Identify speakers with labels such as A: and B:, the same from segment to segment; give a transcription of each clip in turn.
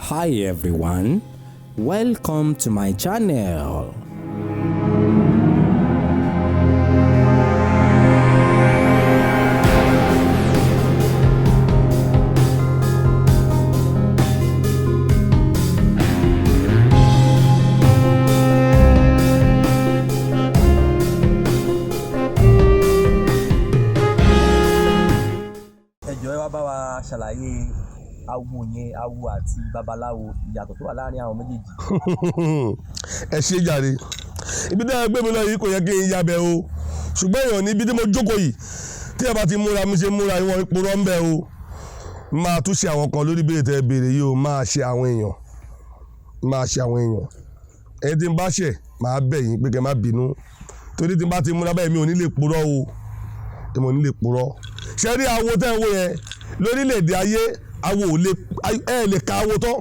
A: Hi everyone, welcome to my channel.
B: Ẹ jọ̀ọ́, ẹ wá bá wa ṣàlàyé awo yẹn, awo àti babaláwo, ìyàtọ̀ tó wà láàrin àwọn méjèèjì.
C: Ẹ ṣe jàre. Ibi tí a gbé mi lọ yìí kò yẹ kí n yabẹ o, ṣùgbọ́n èèyàn níbi tí mo jókòó yìí, tí ẹ bá ti múra mi ṣe múra ìwọ̀n ìpòrọ̀ ń bẹ o. Máa tún ṣe àwọn kan lórí béèrè tẹ béèrè yìí o. Máa ṣe àwọn èèyàn, máa ṣe àwọn èèyàn. Ẹni tí n bá ṣẹ̀, máa bẹ̀ yín pé kẹ́ má bínú, torí tí n bá ti múra báyìí, mi ò ní lè purọ́ o, èmi ò ní lè purọ́. Ṣé rí awo tẹ́ ń wò yẹn lórílẹ̀‐èdè ayé, awo ò lè, ẹ lè ka awo tán.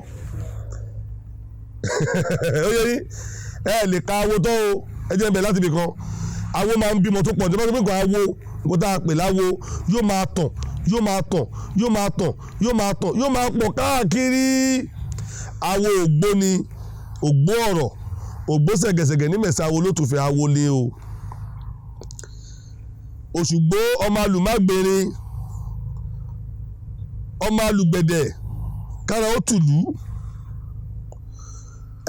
C: Ó yẹ yín, ẹ lè ka awo tán o. Ẹ jẹ́ n bẹ̀ láti ibì kan. Awo máa ń bímọ tó pọ̀. Tó bá tó pé kàn awo, nǹkan tá a pè láwo yóò máa tàn, yóò máa tàn, yóò máa tàn, yóò máa tàn, yóò máa pọ̀ káàkiri. Awo ògbóni, ògbó ọ̀rọ̀, ògbó ṣẹ̀gẹ̀ṣẹ̀gẹ̀ ní mẹ̀sà, awo ló tún fẹ́ awo lé o. Òṣùgbó, ọmọ alùmágbèrè, ọmọ alùgbẹ̀dẹ̀ kára ó tùlú.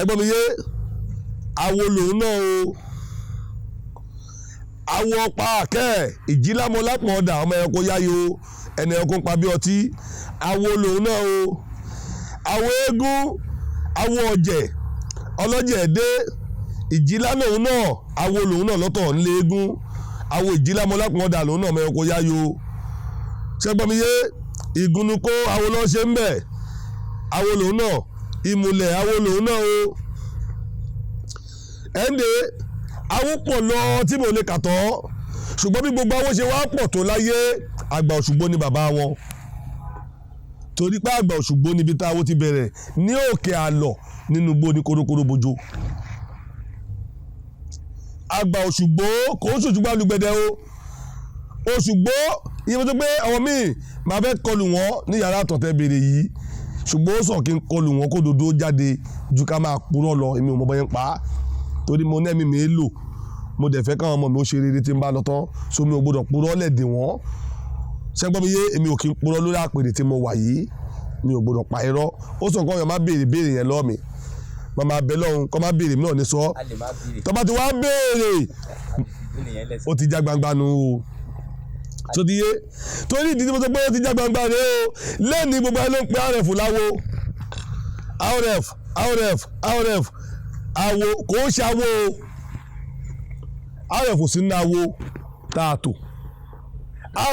C: Ẹgbọ́n mi yé, awo lòun náà o. Awo ọ̀pá àkẹ́ ìjìlámọ́lápọ̀ ọ̀dà, ọmọ ẹranko yáyo, ẹni ẹranko ń pa bí ọtí, awo lòun náà o. Awo eégún, awo ọ̀jẹ̀, ọlọ́jẹ̀ dé ìjìlá lòun náà, awo lòun náà lọ́tọ̀ ńlẹ̀ eégún. Awo ìjìlámọ́lápọ̀ ọ̀dà lòun náà, ọmọ ẹranko yáyo. Ṣẹ́gbọ́n mi yé? Ìgúnnukó, awo lọ́ ṣe ń bẹ̀, awo lòun náà. Ìmùlẹ̀, awo lòun náà o. Ẹ̀ǹdẹ̀ awo pọ̀ lọ tí mo lè kà tọ́, ṣùgbọ́n bí gbogbo awo ṣe wá pọ̀ tó láyé, àgbà Òṣùgbó ni bàbá wọn, torí pé àgbà Òṣùgbó níbi tá awo ti bẹ̀rẹ̀ ní òkè àlọ̀ nínú igbó ní korokoro bojo. Àgbà Òṣùgbó kò ń ṣòṣùgbó alùgbẹ̀dẹ o. Òṣùgbó iye tó pé àwọn míì máa fẹ́ kọlù wọ́n ní yàrá àtọ̀tẹ́ béèrè yìí, ṣùgbọ́n ó sàn kí n kọlù wọ́n kó dodo jáde ju ká máa purọ́ lọ. Èmi ò mọ bọ́yẹn pa á, torí mo nẹ́mi mi lò, mo dẹ̀ fẹ́ káwọn ọmọ mi ó ṣe rere tí n bá lọ tán, so mi ò gbọdọ̀ purọ́ lẹ̀dẹ̀ wọ́n. Ṣẹ́gbọ́n mi yé? Èmi ò kí n purọ́ lórí àpèrè tí mo wà yìí, mi ò gbọdọ̀ pa irọ́. Ó sàn kọ́ ọ̀yàn má béèrè béèrè yẹn lọ́ọ̀ mi, màmá bẹ lọ́hùn kọ́ má béèrè, mi náà ní sọ.
B: A lè má béèrè.
C: Tó bá ti wá béèrè,
B: ìbéèrè yẹn lẹ́sìn.
C: Ó ti já gbangba nu o. Tó ti yé, torí ìdí tí mo sọ pé ó ti já gbangba rèé o. Lẹ́ni gbogbo ẹ ló ń pe RF láwo, RF, RF, RF, awo kò ń ṣe awo o. RF ò sí nínú awo tá a tò.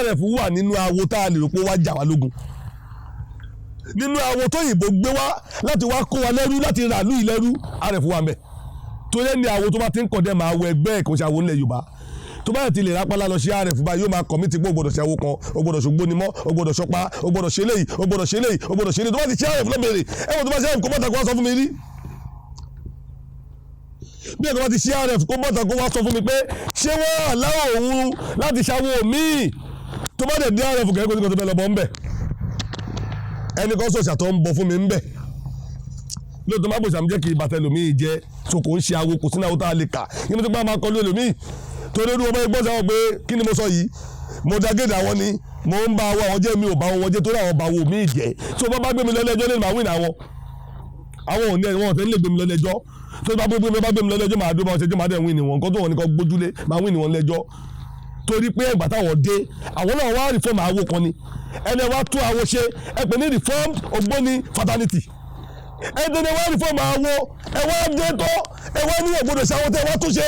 C: RF wà nínú awo tá a lè rò pé ó wá jà wá lógun, nínú awo tó yìnbó gbé wá láti wá kó wa lẹ́rú, láti rà lú ìlẹ́rú. RF wà ń bẹ̀, torí ẹni awo tó bá ti ń kọ̀ dẹ́ máa wọ ẹgbẹ́ ẹ̀, kò ṣe awo ńlẹ̀ Yorùbá. Tó bá yẹ ti lè rápálá lọ sí RF báyìí, yóò máa commit pé o gbọ́dọ̀ ṣe awo kan, o gbọ́dọ̀ ṣògbó ni mọ́, o gbọ́dọ̀ ṣọpá, o gbọ́dọ̀ ṣe léyìí, o gbọ́dọ̀ ṣe léyìí, o gbọ́dọ̀ ṣe léyìí. Tó bá ti ṣe RF lọ́bẹ̀rẹ̀ ẹ̀wọ̀n, tó bá ṣe RF, kó bọ́ta kó wá sọ fún mi rí. Bí ẹ̀kọ́ bá ti ṣe RF, kó bọ́ta kó wá sọ fún mi pé ṣé wọ́n aláwọ̀ òun láti ṣàwọ̀ míì. Tó bá dẹ̀ dé RF kẹ́kọ̀ọ́ tí kò tó fẹ́ lọ bọ́ ńbẹ̀, ẹnì kan sọ̀ṣà tó ń bọ fún mi ńbẹ̀ lóòótọ́, má bòṣà mi jẹ́ kí bàtà ẹlòmíì jẹ́. So kò ń ṣe awo, kò sínú awo tá a lè kà yín. Mo ti gbá máa kọlu ẹlòmíì torí olú ọmọ ẹgbọ́n sáwọn pé kí ni mo sọ yìí, mo da géèdì àwọn ni mo ń bá awọ àwọn jẹ́, mi ò bá wọn jẹ́, torí àwọn bá wo míì jẹ́. So bá bá gbé mi lọ́lẹ́jọ́ lẹ́nu, màá win. Àwọn ò ní ẹ̀ wọ́n ò tẹ́lẹ̀ gbé mi lọ́lẹ́jọ́. Tó bá gbé mi lọ́lẹ́jọ́, màá dúró bá wọn ṣẹjọ́, màá dẹ̀ win wọn. Nǹkan tó wọn ní kọ́ gbójúlé, màá win wọn lẹ́jọ́, torí pé ẹgbà táwọn dé, àwọn náà wá reform àwo kan ni. Ẹni wá tún àwo ṣe, ẹ pè ní Reformed Ògbóni Fraternity. Ẹni tó ní wá reform àwo, ẹ wá dé tó ẹ wá ní ògbódò ṣe àwọn tẹ wá tún ṣe.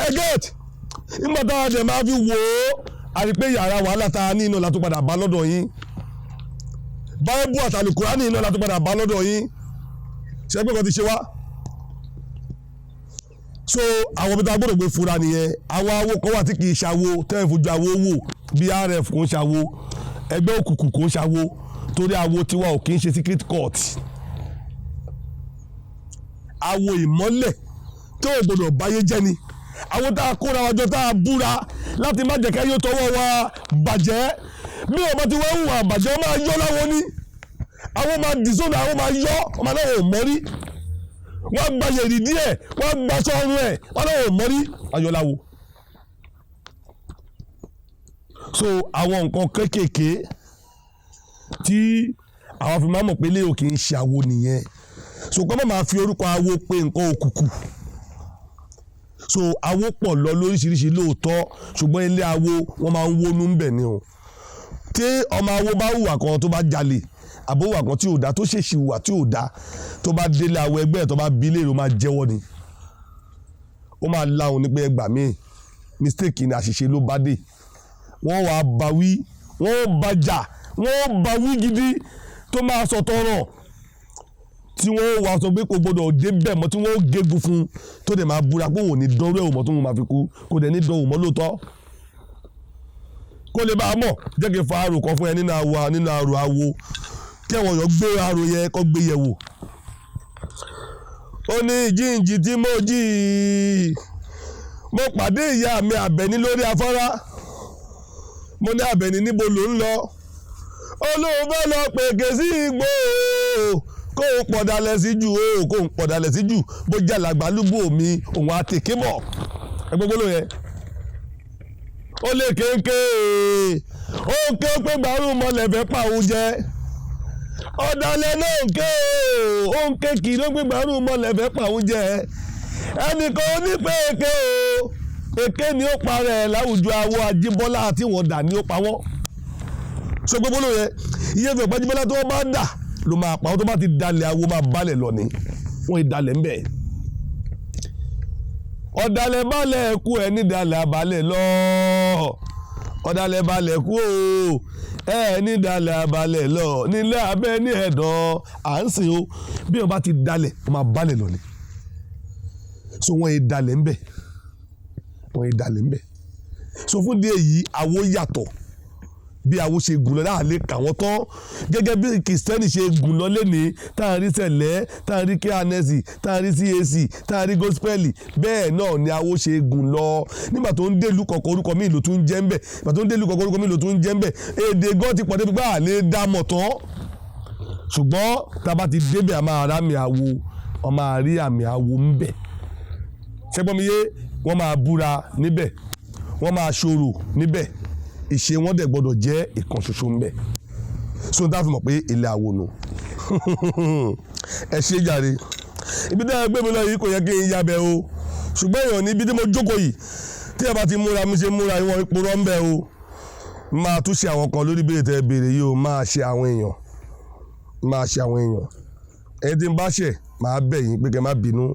C: Ẹ get nígbà táwọn àdè máa fi wò ó, àrí pé yàrá wàhálà tá a ní iná la tún padà bá lọ́dọ̀ yín. Báíbù àtàlùkùránì iná la tún padà bá lọ́dọ̀ yín. Ṣé pé kan ti ṣe wá? So àwọn ibi tá a gbọ́dọ̀ gbé fura nìyẹn. Àwọn awo kan wà tí kì í ṣàwo tẹ́ ẹ̀ fojú awo wò, bí RF kò ń ṣàwo, ẹgbẹ́ òkùnkùn kò ń ṣàwo, torí awo tiwa ò kì í ṣe secret court. Awo ìmọ́lẹ̀ tó o gbọ́dọ̀ báyé jẹ́ ni. Àwọn tá a kóra wa jọ, tá a búra láti má jẹ́ ká yóò tọwọ́ wa bàjẹ́. Bí ọba ti wọ́n hùwà bàjẹ́, wọ́n máa yọ́ láwọn ní àwọn máa dìsónà, àwọn máa yọ́, wọ́n máa náà ò mọ́rí. Wọ́n gba yèrì díẹ̀, wọ́n gba sọ́run ẹ̀, wọ́n náà ò mọ́rí ayọ̀láwo. So àwọn nǹkan kéékèèké tí àwọn fi máa mọ̀ pé léyò kì í ṣe awo nìyẹn. So kọ́ máa fi orúkọ awo pé nǹkan òkùnkùn. So awo pọ̀ lọ lóríṣiríṣi lóòótọ́, ṣùgbọ́n ilé awo wọ́n máa ń wónú ń bẹ̀ ni o. Tí ọmọ awo bá hùwà kan, tó bá jalè àbó hùwà kan tí ò dá, tó ṣèṣì hùwà tí ò dá, tó bá délé awo ẹgbẹ́ ẹ̀, tó bá bí léèrè, ó máa jẹ́wọ́ ni. Ó máa láhùn ní pé ẹgbàá mi, mistake ni, àṣìṣe ló bá dé. Wọ́n wàá bá wí, wọ́n bá jà, wọ́n bá wí gidi tó máa sọ tọrọ, tí wọ́n wàá sọ pé kò gbọdọ̀ dé bẹ́ẹ̀ mọ́, tí wọ́n gégùn fún un, tó dẹ̀ máa búra pé òun ò ní dánrú ẹ̀ wò mọ́ tó ń máa fi kú. Kò dẹ̀ ní dánwò mọ́ lóòótọ́. Kó lè bá a mọ̀, jẹ́ kí n fa arò kan fún ẹ nínú awo, nínú arò awo, kí àwọn èèyàn gbé arò yẹn kó gbé yẹ̀ wò. Ó ní jíǹjì tí mo jí, mo pàdé ìyá mi Àbẹ̀ní lórí afárá. Mo ní, "Àbẹ̀ní, níbo ló ń lọ?" Ó lóun fẹ́ lọ pèké sí igbó, kó o pọ̀dalẹ̀ sí jù o, kó o pọ̀dalẹ̀ sí jù, bó jẹ́ àlàgbálúgbò mi, òun á tèké bọ̀. Ẹ gbogbo ló yẹ ó lè kéńké, ó ń ké pé gbàrú mọ́lẹ̀ fẹ́ pa òun jẹ. Ọ̀dàlẹ̀ náà ń ké, ó ń ké kì í ló gbé gbàrú mọ́lẹ̀ fẹ́ pa òun jẹ. Ẹnìkan ó ní pé èké o, èké ni ó parẹ́ láwùjọ awo. Ajíbọ́lá àti wọ́n dà ní ó pa wọ́n. So gbogbo ló yẹ iye fẹ́ pàjíbọ́lá tó bá dà ló máa pa wọ́n. Tó bá ti dalẹ̀ awo, máa balẹ̀ lọ ni wọ́n ìdalẹ̀ ńbẹ̀. Ọ̀dàlẹ̀ balẹ̀ kú, ẹ̀ nídàlẹ̀ abalẹ̀ lọ. Ọ̀dàlẹ̀ balẹ̀ kú o, ẹ̀ nídàlẹ̀ abalẹ̀ lọ nílé abẹ́ ní ẹ̀dọ̀ à ń sìn o. Bí wọ́n bá ti dalẹ̀, wọ́n máa balẹ̀ lọ ni. So wọ́n ìdalẹ̀ ńbẹ̀, wọ́n ìdalẹ̀ ńbẹ̀. So fún díẹ̀ yìí, awo yàtọ̀. Bí awo ṣe gùn lọ láàlẹ́ kà wọ́n tán, gẹ́gẹ́ bí kìrìsìtẹ́nì ṣe gùn lọ lẹ́ni, tá à ń rí sẹ̀lẹ́, tá à ń rí KNS, tá à ń rí CAC, tá à ń rí gospel, bẹ́ẹ̀ náà ni awo ṣe gùn lọ. Nígbà tó ń délùú kọ̀ọ̀kan, orúkọ míì ló tún ń jẹ́ ń bẹ̀. Nígbà tó ń délùú kọ̀ọ̀kan, orúkọ míì ló tún ń jẹ́ ń bẹ̀. Èdè gan ti pọ̀ débi pé à lè dá mọ̀ tán, ṣùgbọ́n tá a bá ti débẹ̀, a máa rá àmì awo, wọ́n máa rí àmì awo ń bẹ̀. Ṣẹ́gbọ́n mi yé? Wọ́n máa búra níbẹ̀, wọ́n máa ṣorò níbẹ̀, ìṣe wọn dẹ̀ gbọ́dọ̀ jẹ́ ìkan ṣoṣo ń bẹ̀. So tá a fi mọ̀ pé ilé awo nù. Ẹ ṣe jàre. Ibi tí a gbé mi lọ yìí, kò yẹ kí n yabẹ̀ o, ṣùgbọ́n èèyàn níbi tí mo jókòó yìí, tí ẹ bá ti múra mi ṣe múra ìwọ̀n ìpòrọ̀ ń bẹ̀ o. Máa tún ṣe àwọn kan lórí béèrè tẹ́ béèrè yìí o. Máa ṣe àwọn èèyàn, máa ṣe àwọn èèyàn. Ẹni tí ń bá ṣẹ̀, máa bẹ̀ yín pé kẹ́ má bínú.